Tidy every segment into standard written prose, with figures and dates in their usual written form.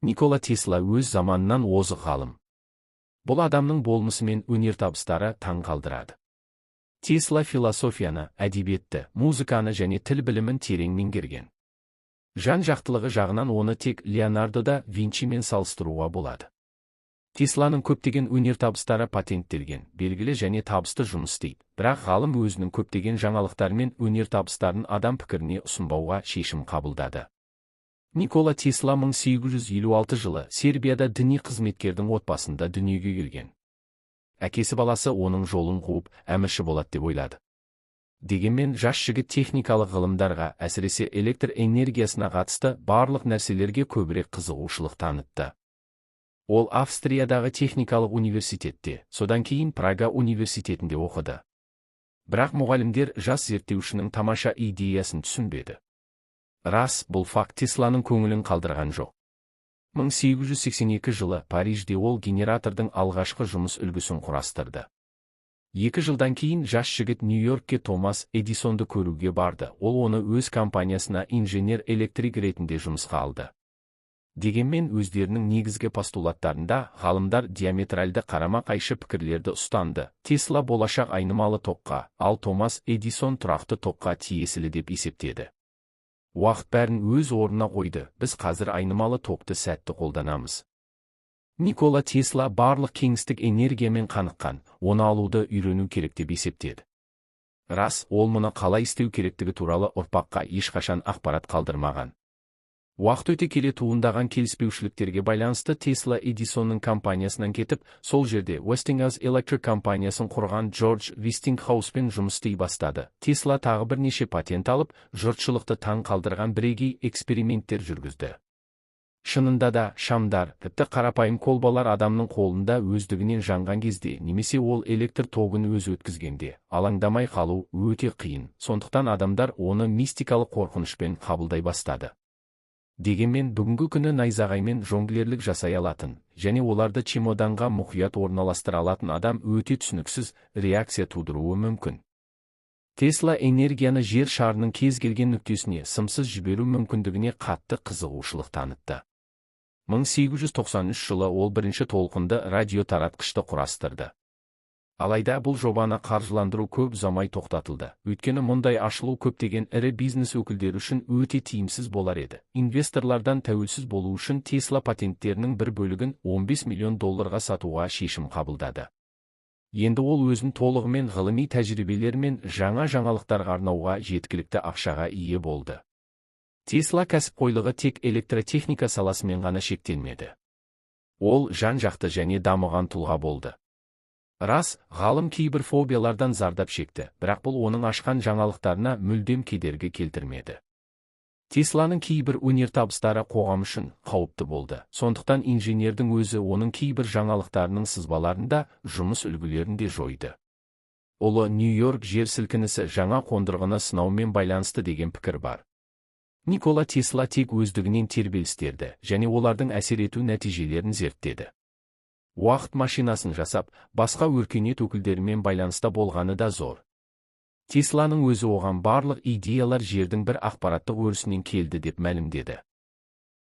Никола Тесла өз заманынан озық ғалым. Бұл адамның болмысы мен өнертабыстары таң қалдырады. Тесла философияны, әдебиетті, музыканы және тіл білімін терең меңгерген. Жан жақтылығы жағынан оны тек Леонардо да Винчимен салыстыруға болады. Тесланың көптеген өнертабыстары патенттелген, белгілі және табысты жұмыс істейді. Бірақ ғалым өзінің көптеген жаңалықтары мен өнертабыстарын адам пікіріне ұсынбауға шешім қабылдады. Никола Тесла 1856 жылы Сербияда діни қызметкердің отбасында дүниеге келген. Әкесі баласы оның жолын қуып, әмірші болады деп ойлады. Дегенмен жас жігіт техникалық ғылымдарға, әсіресе электр энергиясына қатысты барлық нәрселерге көбірек қызығушылық танытты. Ол Австриядағы техникалық университетте, содан кейін Прага университетінде оқыды. Бірақ мұғалімдер жас зерттеушінің тамаша идеясын түсінбеді. Рас, бұл факт Тесланың көңілін қалдырған жоқ. 1882 жылы Парижде ол генератордың алғашқы жұмыс үлгісін құрастырды. 2 жылдан кейін жас жігіт Нью-Йоркке Томас Эдисонды көруге барды. Ол оны өз компаниясына инженер-электрик ретінде жұмысқа алды. Дегенмен өздерінің негізгі постулаттарында ғалымдар диаметральды қарама-қайшы пікірлерді ұстанды. Тесла болашақ айнымалы тоққа, ал Томас Эдисон тұрақты тоққа тиесілі деп есептеді. Уақыт бәрін өз орнына қойды, біз қазір айнымалы токты сәтті қолданамыз. Никола Тесла барлық кеңістік энергиямен қаныққан, оны алуды үйрену керек деп есептеді. Рас, ол мұны қалай істеу керектігі туралы ұрпаққа ешқашан ақпарат қалдырмаған. Уақыт өте келе туындаған келіспеушіліктерге байланысты Тесла Эдисонның компаниясынан кетіп, сол жерде Westinghouse Electric компаниясын құрған Джордж Вестингхауспен жұмыс істей бастады. Тесла тағы бірнеше патент алып, жұртшылықты таң қалдырған бірегей эксперименттер жүргізді. Шынында да, шамдар, тіпті қарапайым колбалар адамның қолында өздігінен жанған кезде немесе ол электр тогын өзі өткізгенде, алаңдамай қалу өте қиын. Сондықтан адамдар оны мистикалық қорқынышпен қабылдай бастады. Дегенмен бүгінгі күні найзағаймен жонглерлік жасай алатын және оларды чемоданға мұқият орналастыра алатын адам өте түсініксіз реакция тудыруы мүмкін. Тесла энергияны жер шарының кез келген нүктесіне сымсыз жіберу мүмкіндігіне қатты қызығушылық танытты. 1893 жылы ол бірінші толқынды радиотаратқышты құрастырды. Алайда бұл жобаны қаржыландыру көп ұзамай тоқтатылды, өйткені мұндай ашылу көптеген ірі бизнес өкілдері үшін өте тиімсіз болар еді. Инвесторлардан тәуелсіз болу үшін Тесла патенттерінің бір бөлігін 15 миллион долларға сатуға шешім қабылдады. Енді ол өзін толығымен ғылыми тәжірибелер мен жаңа жаңалықтарға арнауға жеткілікті ақшаға ие болды. Тесла кәсіпқойлығы тек электротехника саласымен ғана шектелмеді. Ол жан-жақты және дамыған тұлға болды. Рас, ғалым кейбір фобиялардан зардап шекті, бірақ бұл оның ашқан жаңалықтарына мүлдем кедергі келтірмеді. Тесланың кейбір өнертабыстары қоғам үшін қауіпті болды. Сондықтан инженердің өзі оның кейбір жаңалықтарының сызбаларында жұмыс үлгілерін де жойды. Ұлы Нью-Йорк жер сілкінісі жаңа қондырғыны сынаумен байланысты деген пікір бар. Никола Тесла тек өздігінен тербелістерді және олардың әсер ету нәтижелерін зерттеді. Уақыт машинасын жасап, басқа өркениет өкілдерімен байланыста болғаны да зор. Тесланың өзі оған барлық идеялар жердің бір ақпараттық өрісінен келді деп мәлімдеді.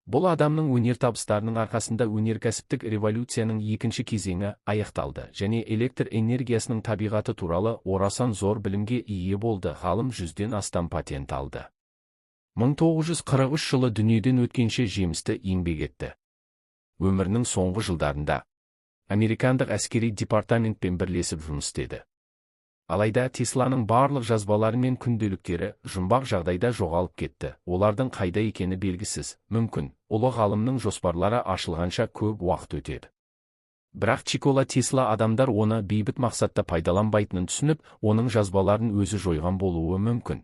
Бұл адамның өнертабыстарының арқасында өнеркәсіптік революцияның екінші кезеңі аяқталды және электр энергиясының табиғаты туралы орасан зор білімге ие болды. Ғалым 100-ден астам патент алды. 1943 жылы дүниеден өткенше жемісті еңбек етті. Өмірінің соңғы жылдарында американдық әскери департаментпен бірлесіп жұмыс істеді. Алайда Тесланың барлық жазбалары мен күнделіктері жұмбақ жағдайда жоғалып кетті. Олардың қайда екені белгісіз. Мүмкін, ұлы ғалымның жоспарлары ашылғанша көп уақыт өтеді. Бірақ Никола Тесла адамдар оны бейбіт мақсатта пайдаланбайтынын түсініп, оның жазбаларын өзі жойған болуы мүмкін.